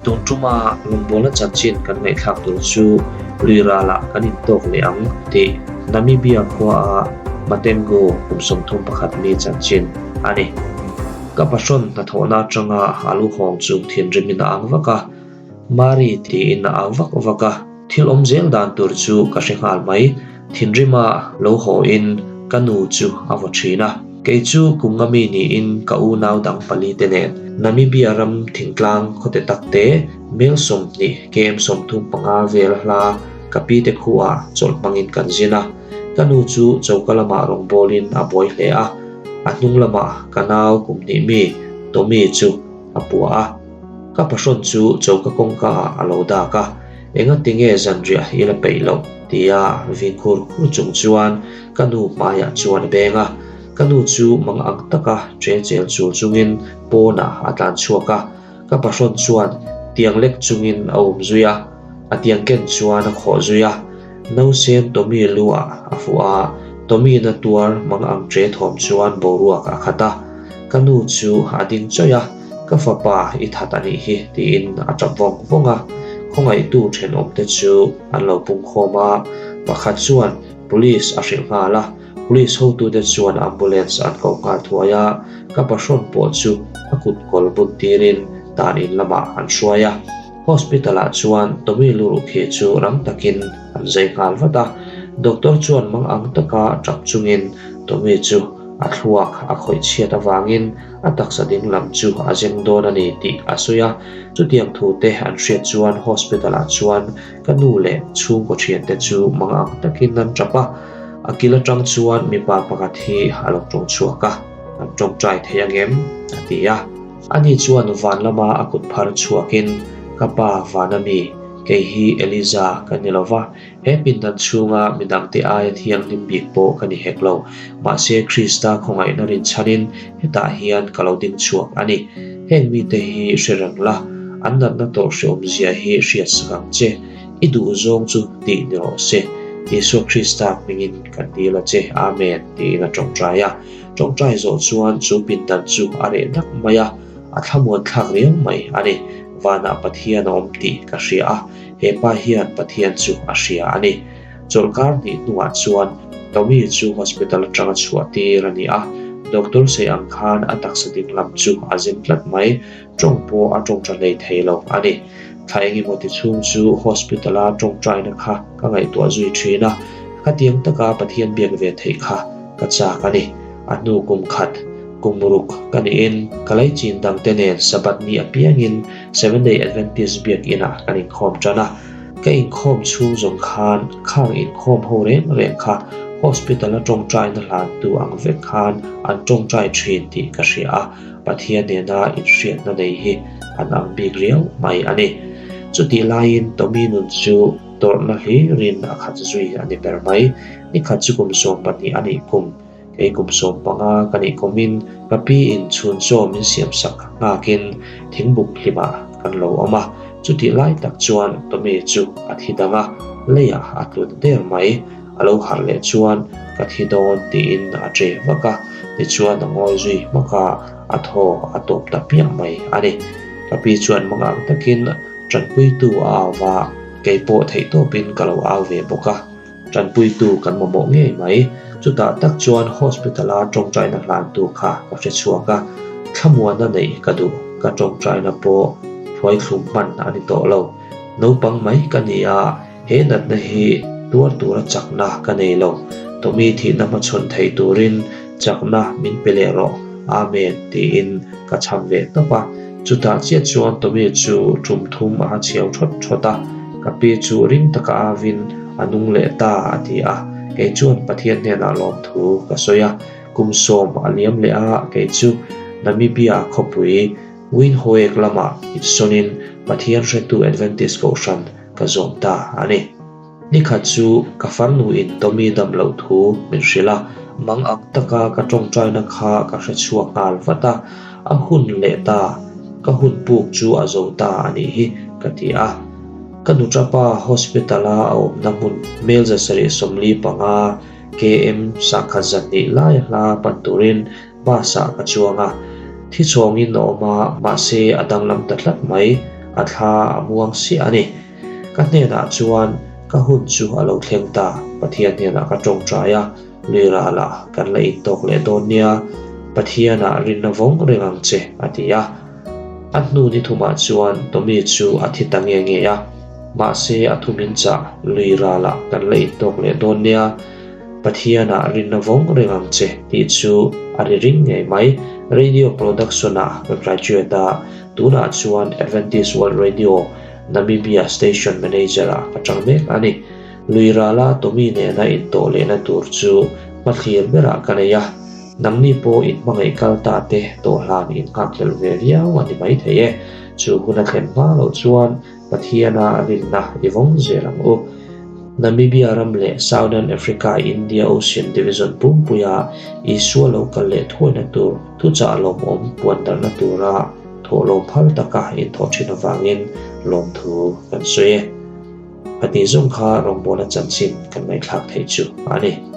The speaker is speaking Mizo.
Tun tuma rawngbawlna chanchin kan ngaihthlak tur chu lui ralah kan intawk leh ang tih Namibia khuaa Matengo kum 31 mi chanchin a ni. Ka pahrawn hnathawhna atanga a lu hawng chu thinrimin a ang vak a, Mari tiin a au vak vak a. Thil awm zel dan tur chu ka hre nghal mai. Thinrima lo haw in ka nu chu a vaw thin a. Kei chu kum nga mi niin ka unau dang pali te nen Namibia ram thingtlang khawte tak te mel 20 km 35 vel hla ka pi te khuah chawlh hmangin kan zin a. Ka nu chu choka lamah rawngbawlin a buai hle a. A hnung lamah ka nau kum hnih mi Tommy chu a puah a. Ka pahrawn chu choka kawngka ah a lo dak a. Engatinge zanriah i la peih loh? tia vin khur khur chung chuan ka nu hmaiah chuan a beng a. Ka nu chu mang ang taka ṭe chel chul chungin pawnah a tlan chhuak a. Ka pahrawn chuan tiang lek chungin a um zui a, a tiang ken chuan a khawh zui a. Nausen Tommy lu ah a fuh a, Tommy na tuar mang ang ṭe thawm chuan boruak a khat a. Ka nu chu a ding chawih a. Ka fapa i that a nih hi tiin a tap vawng vawng a, khawngaihtu thenawmte chu an lo pungkhawm a, pakhat chuan police a hrilh nghal a, police hotute chuan ambulance an koh nghal thuai a, ka pahrawn pawh chu a kut kawl bun tirin tan in lamah an hruai a. Hospital ah chuan Tommy Luruh khi chu rang takin an zai nghal vat a, doctor chuan mang ang taka tap chungin Tommy chu a thluak a khawih chhiat avangin a taksa ding lam chu a zeng dawn a ni tih a sawi a. Chutiang thu te an hriat chuan hospital ah chuan ka nu leh chhungkaw thiante chu mang ang takin an tap a. A kil atang chuan mipa pakhat hi a lo tawng chhuak a, Kan tawngtai thei angem? a ti a. Ani chuan van lama a kut phar chhuakin, Ka pa van a mi, kei hi Eliza ka ni lo va, He pindan chhunga midangte aia thianghlim bik pawh ka ni hek lo. Mahse, Krista khawngaihna rinchhanin hetah hian ka lo ding chhuak a ni. Heng mite hi hre reng la, an natna tawrh hrehawmzia hi hriat sak ang che. I duh zawng chu tih ni rawh se. Isua Krista hmingin kan dil a che. Amen, tiin a tawngtai a. Tawngtai zawh chuan chu pindan chu a reh dak mai a, a thlamuan thlak riau mai a ni. Vanah Pathian a awm tih ka hria a. He pa hian Pathian chu a hria a ni. Chawlhkar hnih hnuah chuan Tommy chu hospital atanga chhuah tir a ni a, doctor sawi ang khan a taksa ding lam chu a zim tlat mai, tawng pawh a tawngta hlei thei lo a ni. Thla engemaw ti chhung chu hospital a tawngtaina kha ka ngaihtuah zui thin a, khatiang taka Pathian biak ve theih kha ka chak a ni. A hnu kum khat. Kum ruk ka niin ka leichin dangte nen Sabbath ni apiangin Seventh Day Adventist biakinah kan inkhawm tan a. Ka inkhawm chhung zawng khan khang inkhawm ho reng reng kha hospital a tawngtaina hlantu ang vek khan an tawngtai thin tih ka hria a, Pathian nena inhriatna nei hi an ang bik riau mai a ni. Chutih laiin Tommy nun chu tawrhna hlirin a khat zui a ni ber mai. Nikhat chu kum 12 a nih kum. Kei kum 15 ka nih kumin ka pi in chhun chaw min siam sak nghakin thingbuk hlimah kan lo awm a, chutih lai tak chuan Tommy chu a thi dang a, leiah a tlu ta der mai. A lo harh leh chuan ka thi dawn tiin a ṭe vak a, tichuan a ngawi zui hmak a, a thaw a tawp ta hmiah mai a ni. Ka pi chuan mangang takin ṭanpuitu a au va, kei pawh theihtawpin ka lo au ve bawk a. Tanpuitu kan mamawh ngei mai. Chutah tak chuan hospital-a tawngtaina hlantu kha ka hre chhuak a, thlamuana neih ka duh. Ka tawngtaina pawh hruaithlum hman a ni tawh lo. Naupang mai ka ni a, he natna hi tuar tura chakna ka nei lo. Tommy thihna hmachhawn thei turin chakna min pe leh rawh. Amen tiin ka chham ve tawp a. Chutah chiah chuan Tommy chu tum thum a chhiau thawt thawt a, ka pi chu ring taka avin a nung leh ta a ti a, kei chuan Pathian hnenah lawmthu ka sawi a, kum 10 a liam leh a, kei chu Namibia khawpui Windhoek lamah insawnin Pathian hretu Adventist Kohhran ka zawm ta a ni. Nikhat chu ka farnuin Tommy dam loh thu min hrilh a, mang ang taka ka tawngtaina kha ka hre chhuak nghal vat a, a hun leh ta, ka hun puk chu a zo ta a nih hi ka ti a. Ka nuṭapa hospital a a awmna hmun hmel 745 km 102 lai hla pan turin bus ah ka chuang a, thi chhawngin a awm a, mahse a danglam ta tlat mai. A thla a muang siah a ni. Ka hnenah chuan ka hun chu a lo thleng ta, Pathian hnenah ka tawngtai a, Lui ralah kan la intawk leh dawn nia, Pathianah rinna vawng reng ang che, a ti a. A hnu ni thumah chuan Tommy chu a thi ta nge nge a, mahse a thu min chah, Lui ralah kan la intawk leh dawn nia, Pathianah rinna vawng reng ang che, tih chu a ri ring ngei mai. Radio Production-ah ka graduate a, tunah chuan Adventist World Radio Namibia Station Manager-ah ka tang mek a ni. Lui rala Tommy nena intawh lehna tur chu hmathlir berah ka nei a, nangni pawh in hmangaih kal ta te tawh hlan in nghakhlelh ve viau a ni maithei e. Chu hun a thlen hma loh chuan Pathiana rinna i vawng zel ang u. Namibia ram leh Southern Africa India Ocean Division pumpuia Isua lo kal leh thuaina tur thuchah lawmawm puandarhna tura thawhlawm phal taka inthawh thin avangin lawmthu kan sawi e. A tih zawng kha rawngbawlna chanchin kan ngaihthlak theih chu a ni.